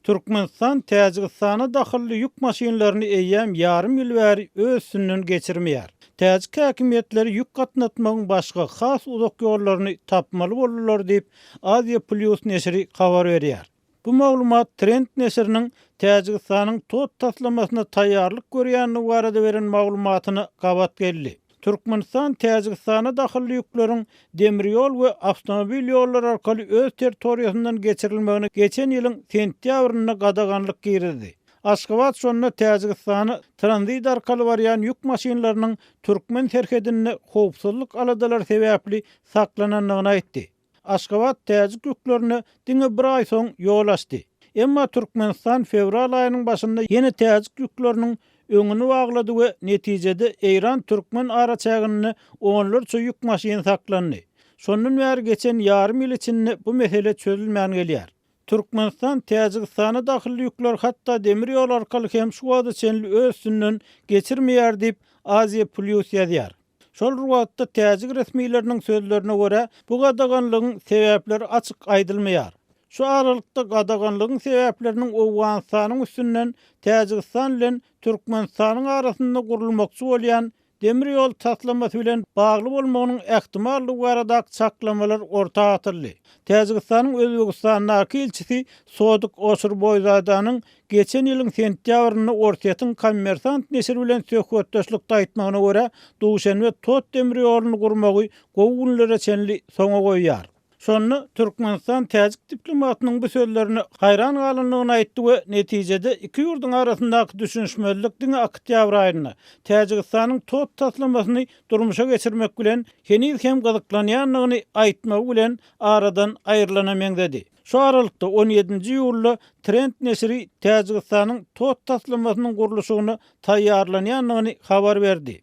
Türkmenistan Täjigistana dahylly ýük maşynlaryny eýýäm ýarym ýyl bäri öz üstünden geçirmeýär. Täjik häkimiýetleri ýük gatnatmagyň başga, has uzak ýollaryny tapmaly boldular diýip, Aziýa Plýus neşiri habar berýär. Bu maglumat Trend neşiriniň Täjigistanyň TOT taslamasyna taýýarlyk görýändigi barada beren maglumatyna gabat geldi. Türkmenistan Täjigistana dahylly ýükleriň demir ýol we awtomobil ýollary arkaly öz territoriýasyndan geçirilmegine geçen ýylyň sentýabrynda gadaganlyk girizdi. Aşgabat şonda Täjigistana tranzit arkaly barýan ýük maşynlarynyň türkmen serhedinde howpsuzlyk aladalary sebäpli saklanandygyny aýtdy. Aşgabat täjik ýüklerine diňe bir aý soň ýol açdy. Emma Türkmenistan fewral aýynyň başynda ýene täjik ýükleriniň öňüni baglady we netijede eýran-türkmen araçäginde onlarça ýük maşyny saklandy. Şondan bäri geçen ýarym ýyl içinde bu mesele çözülmän gelýär. Türkmenistan Täjigistana dahylly ýükleri hatda demir ýol arkaly hem şu wagta çenli öz üstünden geçirmeýär diýip, Aziýa Plýus ýazýar. Şol bir wagtda, täjik resmileriniň sözlerine görä, bu gadaganlygyň sebäpleri açyk aýdylmaýar. Şu aralykda, gadaganlygyň sebäpleriniň Owganystanyň üstünden Täjigistan bilen Türkmenistanyň arasynda gurulmakçy bolýan demir ýol taslamasy bilen bagly bolmagynyň ähtimallygy baradaky çaklamalar orta atyldy. Täjigistanyň Özbegistandaky ilçisi Sodik Oşurboýzadanyň geçen ýylyň sentýabrynda Orsýetiň Kommersant neşiri bilen söhbetdeşlikde aýtmagyna görä, Duşenbe Tot demir ýoluny gurmagy gowy günlere çenli soňa goýýar. Şonda Türkmenistan täjik diplomatynyň bu sözlerine haýran galandygyny aýtdy we netijede iki ýurduň arasyndaky düşünişmezlik diňe oktýabr aýynda Täjigistanyň Tot taslamasyny durmuşa geçirmek bilen heniz hem gyzyklanýandygyny aýtmagy bilen aradan aýrylana meňzedi. Şu aralykda, on ýedinji iýulda Trend neşiri Täjigistanyň Tot taslamasynyň gurluşygyna taýýarlanýandygyny habar berdi.